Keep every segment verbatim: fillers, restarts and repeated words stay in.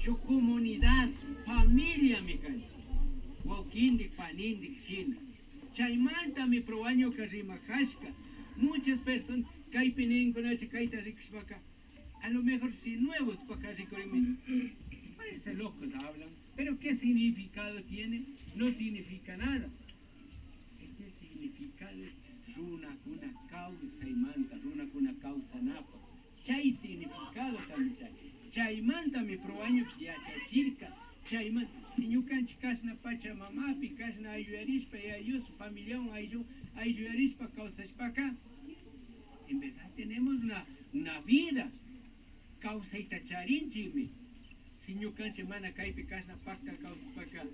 Shuk comunidad, familiami kanchik. Wawkindik, panindik shina. Chaymantami proañoka rimajashka. Muchas personas kaypi ninkunacha kayta rikushpaka, a lo mejor chay nuevospaka rikurinmi. Parece locos hablan, pero ¿qué significado tiene? No significa nada. Este significado es runakuna kawsaymanta, runakuna kawsanapa. Chay significadotami chay. Chaymantami proañopish yachachirka. Chaymanta, si ñukanchik kashna pachamamapi, kashna ayuyarishpa, yayus familiawan ayllu, aylluyarishpa kawsashpaka, en verdad tenemos una, una vida. Kawsayta charinchikmi. Si ñukanchik mana kaypi kashna pakta kawsashpaka,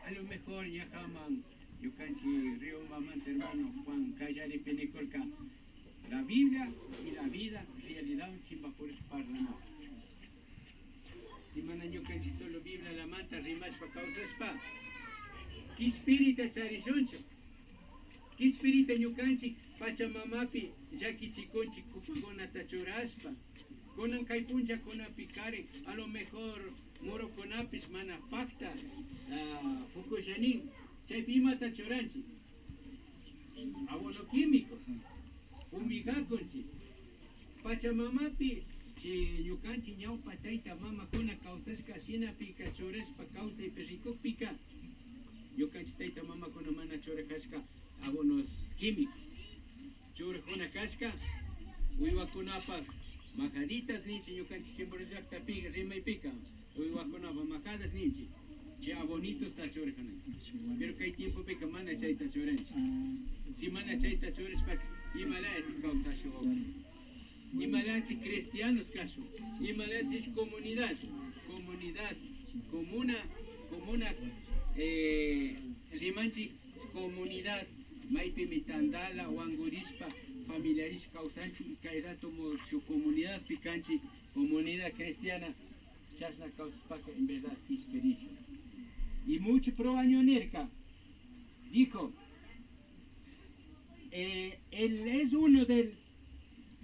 a lo mejor ñajaman ñukanchik Riobambamanta hermano Juan Callaripi nikurka, la Biblia y la vida, realidad chimpapurish parlana. Si mana ñukanchik solo Biblialamanta rimashpa kawsashpa, kishpirita charishunchu. Kishpirita ñukanchik pachamamapi llakichikunchik kupakunata churashpa. Kunan kay punllakunapikarin, a lo mejor murukunapish mana pakta, ah, pukusha nin. Chaypi imata churanchik? Abono químicos, fumigakunchik. Pachamamapi chay ñukanchik ñawpa tayta mamakuna kawsashka shinapika churashpa kawsaypi rikukpika, ñukanchik tayta mamakuna mana churajashka abonos químicos. Churajuna kashka uywakunapak majaditas ninchik ñukanchik Chimborazo llaktapi rimaypika. Uywakunapak majadas ninchik, chay abonitosta churajunanchik. Pero kay tiempopika mana chayta churanchik. Si mana chayta churashpaka, imalaya kawsashun wawki? Imalaya cristianos kashun? Imalaya comunidad? Comunidad, comuna, comuna, eh, rimanchik comunidad, maypimi tandala, wangurishpa, familiarishpa kawsanchik, y kay rato shuk comunidadpi kanchik, comunidad cristiana. Chashna kawsashpaka en verdad kishpirishun. Y mucho proaño nirka, dijo, eh, él es uno del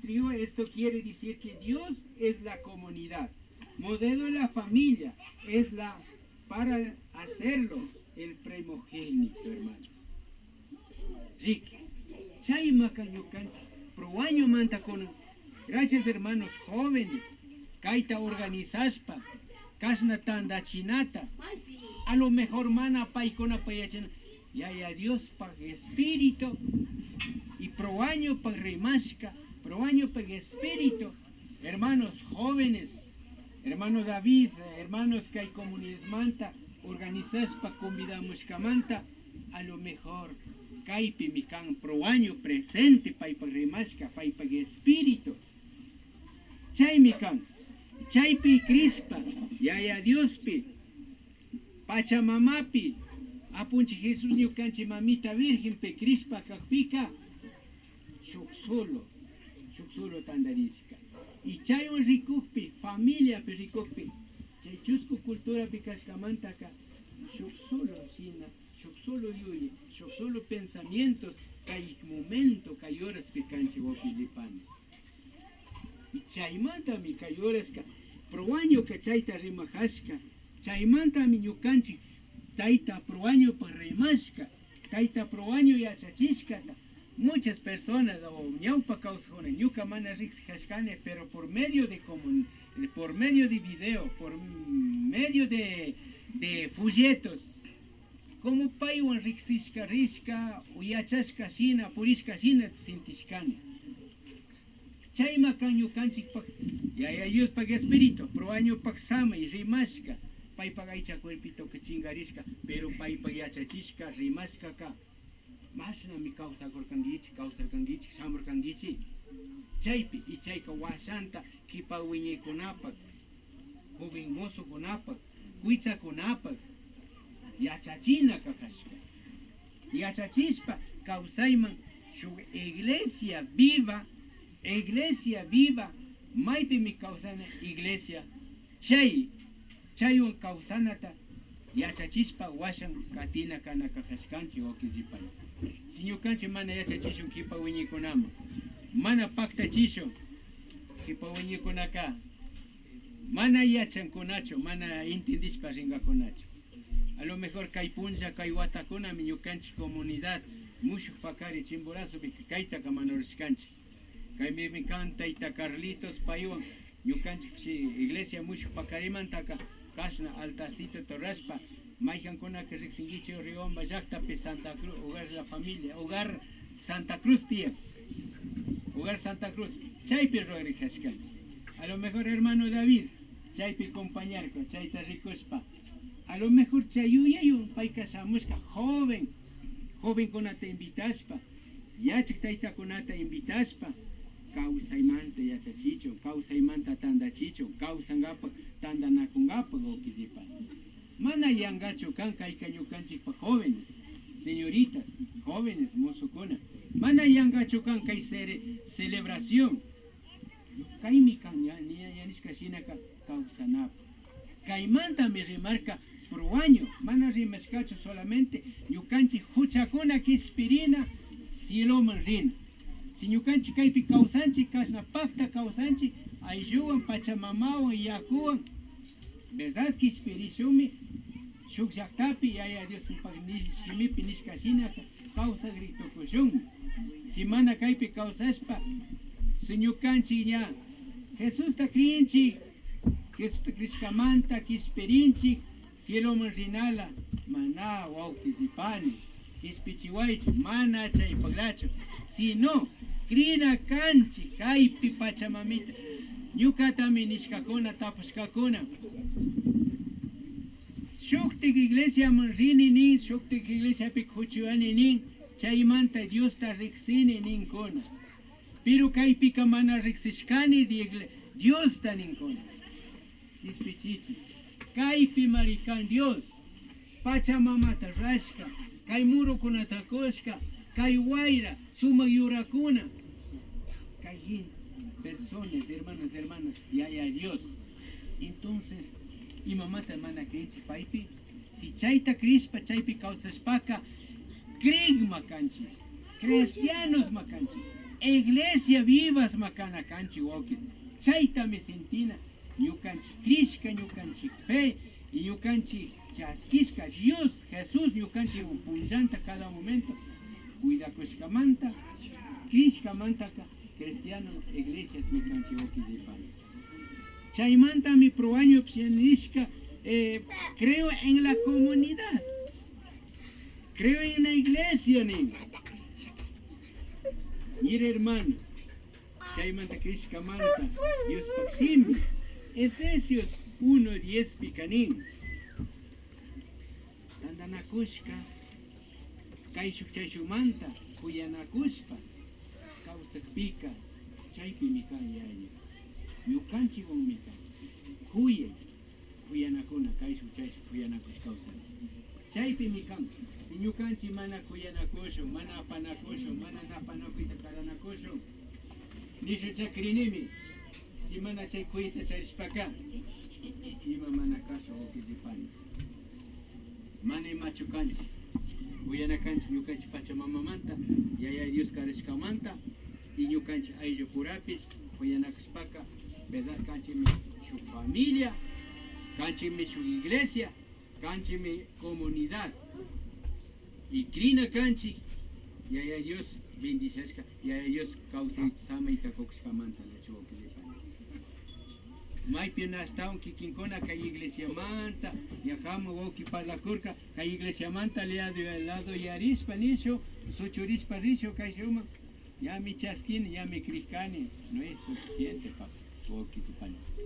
trío, esto quiere decir que Dios es la comunidad, modelo de la familia, es la para hacerlo el primogénito, hermanos. Riki, chaymaka ñukanchik proañomanta kunan, gracias hermanos jóvenes, kayta organizashpa, kashna tandachinata, a lo mejor mana paykunapa yachana, Yaya Diospa espíritu y proañopa rimashka, proañopa espíritu, hermanos jóvenes, hermano David, hermanos kay comunidadmanta organizashpa convidamushkamanta, a lo mejor kaypimi kan proaño presente paypak rimashka, paypak espíritu. Chaymi kan, chaypi krishpa, Yaya Diospi, Pachamamapi, Apunchik Jesús ñukanchik Mamita Virgenpi krishpa kakpika, shuk solo, shuk solo tandarishka. Y chaywan rikukpi, familiapi rikukpi, chay chusku culturapi kashkamantaka, shuk solo shina, shuk solo yuyay, shuk solo pensamientos kay momento, kay horaspi kanchik wawki panis. Y chaymantami kay horaska proañoka chayta rimajashka. Chaymantami ñukanchik tayta proañopa rimashka, tayta proaño yachachishkata muchas personas o ñawpa kawsakkuna, ñuka mana riksijashkani, pero por medio de comun-, por medio de video, por medio de, de folletos, como paywan riksishka rishka o yachashka shina, purishka shina sintishkani. Chayma kan ñukanchikpak Yaya Diospak Espíritu, proañopak samay rimashka, paypak aycha cuerpitoka chinkarishka, pero paypak yachachishka rimashkaka, mashnami kawsakurkankichik, kawsarkankichik, shamurkankichik. Chaypi, y chayka washanta kipa wiñaykunapak, joven mozokunapak, kuytsakunapak yachachinaka kashka. Yachachishpa kawsayman shuk iglesia viva, iglesia viva, maypimi kawsana iglesia, chay, chaywan kawsanata yachachishpa washan katina kana kajashkanchik wawki sipay. Si ñukanchik mana yachachishun kipa wiñaykunaman, mana paktachishun kipa wiñaykunaka, Mana yachankunachu, mana intindishpa rinkakunachu. A lo mejor kay punlla, kay watakunami ñukanchik comunidad mushuk pakari Chimborazopi kaytaka mana rurashkanchik. Kaymi kan tayta Carlitos paywan ñukanchik shi iglesia mushuk pakarimantaka kashna altarcito torrashpa, mayjankunaka riksinkichu Riobamba llaktapi Santa Cruz, Hogar La Familia, Hogar Santa Cruz tiyan. Hogar Santa Cruz, chaypi ruwakri kashkanchik. A lo mejor hermano David chaypi compañarka, chayta rikushpa, a lo mejor chay yuyaywan payka shamushka joven, jovenkunata invitashpa, yachak taytakunata invitashpa, kawsaymanta yachachichun, kawsaymanta tandachichun, kawsankapak, tandanakunkapak, wawkisipani. Mana yankachu kan kayka ñukanchikpak jóvenes, señoritas, jóvenes, mozokuna. Mana yankachu kan kay cere-, celebración. Kaymi kan ña, ña, ña nishka shinaka kawsanapak. Kaymantami rimarka pro año, mana rimashkachu solamente ñukanchik huchakuna kishpirina cieloman rina. Si ñukanchik kaypi kawsanchik, kashna pakta kawsanchik, aylluwan, pachamamawan, yakuwan, verdad kishpirishunmi, shuk llaktapi Yaya Diospak nish-, shimipi nishka shinaka kawsakri tukushunmi. Si mana kaypi kawsashpa, si ñukanchik ña Jesusta krinchik, Jesusta krishkamanta kishpirinchik cieloman rinala, mana wawkisipani, kishpichiwaychik, mana chaypaklachu, sino krina kanchik kaypi pachamamita. Ñukatami nishkakuna, tapushkakuna, shuktik iglesiaman rini nin, shuktik iglesiapi kuchuyani nin, chaymanta Diosta riksini ninkuna. Pero kaypika mana riksishkani di-, Diosta ninkuna. Kishpichichik. Kaypimari kan Dios. Pachamamata rashka, kay murukunata kushka, kay wayra, sumak yurakuna. Kay gen-, personas, hermanas, hermanas, Yaya Dios. Entonces, imamata mana krinchik paypi? Si chayta krishpa chaypi kawsashpaka, krikma kanchik, cristianosma kanchik, iglesia vivasma kana kanchik, wawki. Chaytami sintina ñukanchik krishka, ñukanchik fe y ñukanchik chaskishka Dios Jesús ñukanchikwan punllanta cada momento cuidakushkamanta, krishkamantaka cristiano iglesiasmi kanchik, wawki. Chaymantami pro añopish nishka, eh, creo en la comunidad, creo en la iglesia nin. Mira, hermano, chaymanta krishkamanta Diospak shimi Efesios uno diezpika nin: tandanakushka kayshuk chayshukmanta kuyanakushpa kawsakpika, chaypimi kan Yaya. Ñukanchikwanmi kan kuyay, kuyanakuna, kayshuk chayshuk kuyanakushka kawsana. Chaypimi kan. Si ñukanchik mana kuyanakushun, mana apanakushun, mana napanakuyta karanakushun, nishun chay krinimi, si mana chay kuyayta charishpaka, ima mana kashun, wawki, panias. Mana imachu kanchik. Kuyana kanchik ñukanchik pachamamamanta, Yaya Dios karashkamanta, y ñukanchik ayllupurapish kuyanakushpaka, verdad, kanchikmi shuk familia, kanchikmi shuk iglesia, kanchikmi comunidad. Y krina kanchik, Yaya Dios bendiciashka, Yaya Dios kawsay samayta kukushkamanta, nachu, wawki, panias. Maypi na ashtawan kikinkuna kay iglesiamanta, ña kama wawki parlakurka, kay iglesiamanta lado, lado yarishpa nishun, suchurishpa rishun kay shukman, ñami chaskini, ñami krikani, no es suficiente, papis, wawkis y panias.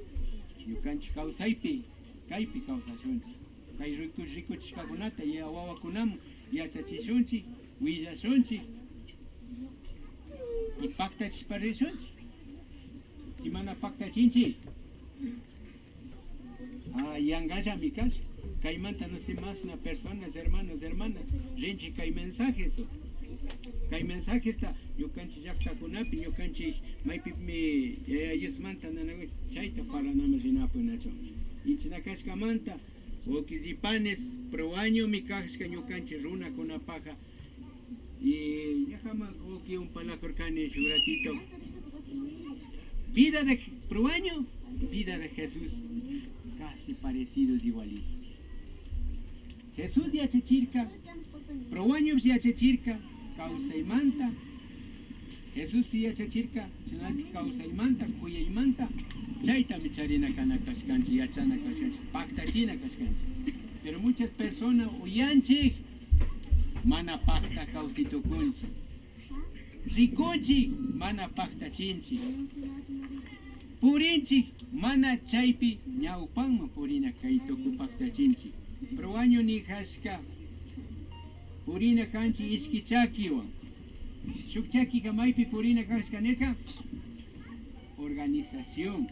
Ñukanchik kawsaypi, kaypi kawsashunchik. Kay riku-, rikuchishkakunata, ya wawakunaman yachachishunchik, willashunchik y paktachishpa rishunchik. Si mana paktachinchik, ah, yankallami kashun. Kaymanta no sé, masna personas, hermanos, hermanas, rinchik kay mensajes. Kay mensajesta ñukanchik llaktakunapi, ñukanchik maypimi Yaya Diosmanta nanakuy, chayta parlanaman rinapuy, nachu. Y chashna kashkamanta, wawkis y panias, pro añomi kashka ñukanchik runakunapakka. Y ña kama wawkiwan parlakurkani shuk ratito. Vida de, pro año, vida de Jesús. Parecidos, igualitos. Jesús yachachirka, Proañopish yachachirka kawsaymanta. Jesuspi yachachirka, chaynapi kawsaymanta, kuyaymanta. Chaytami charina kana kashkanchik, yachana kashkanchik, paktachina kashkanchik. Pero muchas personas uyanchik, mana pakta kawsay tukunchik. Rikunchik, mana paktachinchik. Purinchik, mana chaypi ñawpanman purina kay tuku paktachinchik. Proaño nijashka purina kanchik ishki chakiwan. Shuk chakika maypi purina kashka nirka, organización.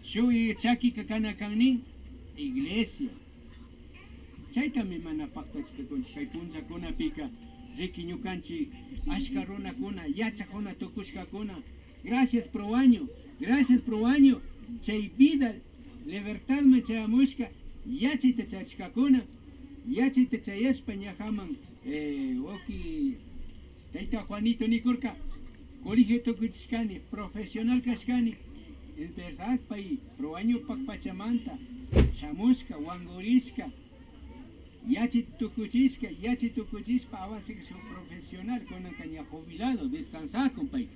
Shuk chakika kana kan nin, iglesia. Chaytami mana paktachitukunchik kay punllakunapika. Riki, ñukanchik ashka runakuna, yachakuna tukushkakuna, gracias Proaño, gracias Proaño, chay vida libertadman chayamushka, yachayta chayashkakuna, yachayta chayashpa ñajaman, eh, wawki Tayta Juanito nikurka, colegio tukuchishkani, profesional kashkani. En verdad, pay Proañopak pachamanta shamushka, wangurishka, yachay tukuchishka, yachay tukuchishpa avanceka shuk profesional, kunanka ña jubilado, descansakun payka.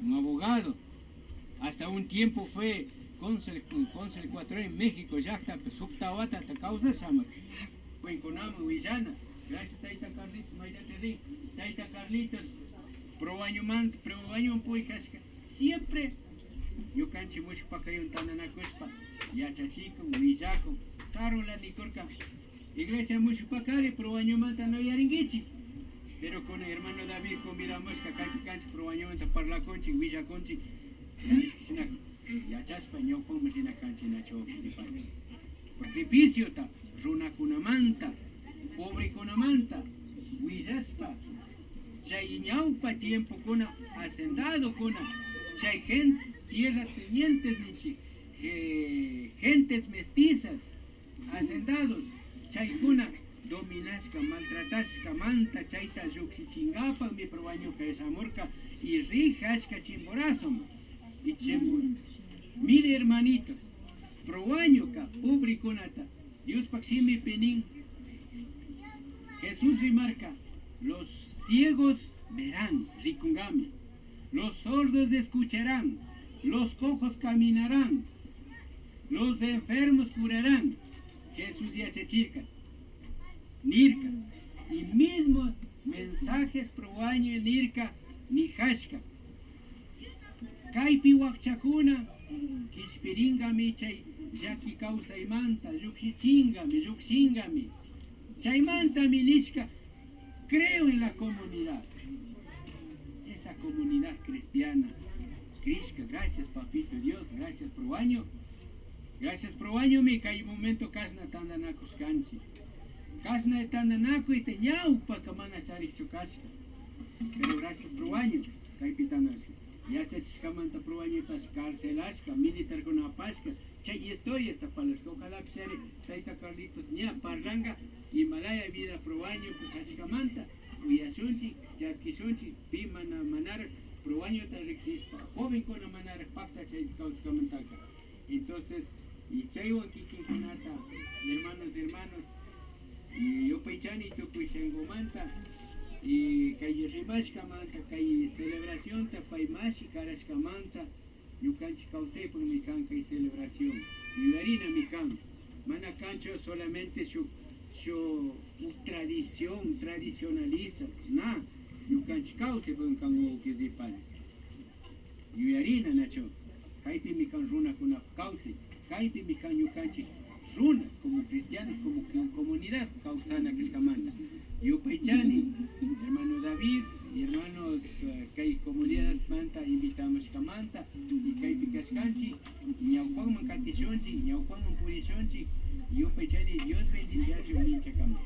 Un abogado. Hasta un tiempo fue cónsul, cónsul ecuatoriano en México llaktapi, sukta watata kawsasha shamun. Jovenkunaman willana. Gracias, Tayta Carlitos, mayllapi rin. Tayta Carlitos, Proañomanta, Proañoman puy kashka. Siempre ñukanchik mushuk pakaywan tantanakushpa yachachikun, willakun. Sarunla nikurka, iglesia mushuk pakari Proañomanta na uyarinkichik. Pero kunan hermano David convidamushka, kaypi kanchik, Proañomanta parlakunchik, willakunchik. Nishka shinaka yachashpa ñawpaman rina kanchik, nachu, wawki sipayki. Sacrificiota runakunamanta, pobrekunamanta willashpa, chay ñawpa tiempokuna hacendadokuna, chay gen-, tierras tenientes ninchik, eh, gentes mestizas, hacendados, chaykuna dominashka, maltratashkamanta chayta llukshichinkapakmi Proañoka shamurka y rijashka Chimborazoman. Y Chimbo-, mire, hermanitos, Proañoka pobrekunata Diospak shimipi nin, Jesús rimarka, los ciegos verán, rikunkami, los sordos escucharán, los cojos caminarán, los enfermos curarán. Jesús yachachirka, nirka, y mismo mensajes Proaño nirka, nijashka. Kaypi wakchakuna kishpirinkami chay llaki kawsaymanta, llukshichinkami, llukshinkami. Chaymantami nishka, creo en la comunidad. Esa comunidad cristiana. Krishka, gracias, papito Dios, gracias, Proaño. Gracias, Proañomi kay momento kashna tantanakushkanchik. Kashna tantanakuyta ñawpaka mana charikchu kashka. Pero gracias, Proaño, kaypi tantanakushka. Yachachishkamanta Proañopash carcelashka, militarkuna apashka, chay historiasta parlashka. Ojalapishari Tayta Carlitos ña parlanka imalaya vida Proaño kashkamanta, uyashunchik, chaskishunchik, pi mana, manarak Proañota riksishpa, jovenkuna manarak pakta chay kawsashkamantaka. Entonces, y chaywan kikinkunata, hermanos, hermanos, y yupaychani tukuy shunkumanta, y kay rimashkamanta, kay celebracionta pay mashi karashkamanta, ñukanchik kawsaypakmi kan kay celebración. Yuyarinami kan. Mana kanchu solamente shuk, shuk tradición, tradicionalistas, na, ñukanchik kawsaypakmi kan, wawkis y panis. Yuyarina, nachu? Kaypimi kan runakunapa kawsay, kaypimi kan ñukanchik runas, como cristianos, como que comunidad kawsana kashkamanta. Yupaychani, hermano David y hermanos, eh, kay comunidadmanta invitamushkamanta, y kaypi kashkanchik, ñawpakman katishunchik, ñawpakman purishunchik, yupaychani, Dios bendiciachun minchakama.